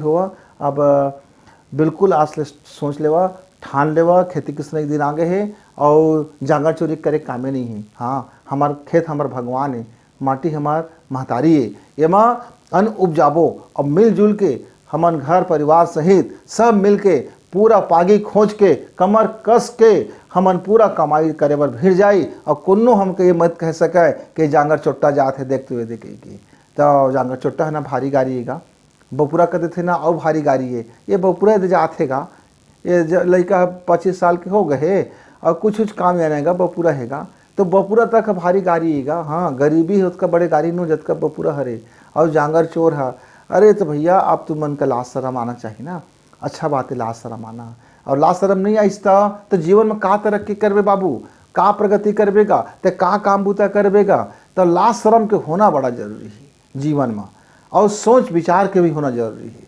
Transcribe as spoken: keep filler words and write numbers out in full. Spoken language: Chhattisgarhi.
होवा। अब बिल्कुल आज ले सोच लेवा, ठान लेवा, खेती किसानी के दिन आगे हे, अउ जांगर चोरी करे कामे नहीं हे। हाँ, हमार खेत हमार भगवान हे, माटी हमार महतारी हे, एमा अन्न उपजाबो। अब मिलजुल के हमन घर परिवार सहित सब मिल के पूरा पागी खोज के, कमर कस के हमन पूरा कमाई करे बर भिड़ जाई। और कोनो हमके ये मत कह सके कि जांगर चोट्टा जात हे, देखते हुए देखे कि तो जांगर चोट्टा है ना, भारी गारी हेगा। बपुरा कह देथे ना, अउ भारी गारी हे, ये बपुरा दे जात हेगा। ये ज-, लइका पच्चीस साल के हो गए हे, और कुछ कुछ काम जानेगा, बपुरा हेगा, तो बपुरा तक भारी गारी हेगा। हाँ, गरीबी हे, ओतका बड़े गारी नो, जतका बपुरा हरे। और जांगर चोर हा, अरे तो भैया, आप तुमन का लाज शरम आना चाहिए ना। अच्छा बात है, लाज शरम आना। और लाज शरम नहीं आइस त, तो जीवन में का तरक्की करबे बाबू, का प्रगति करबेगा, ते का काम बूता करबेगा? तो लाज शरम के होना बड़ा जरूरी है जीवन में, और सोच विचार के भी होना जरूरी है।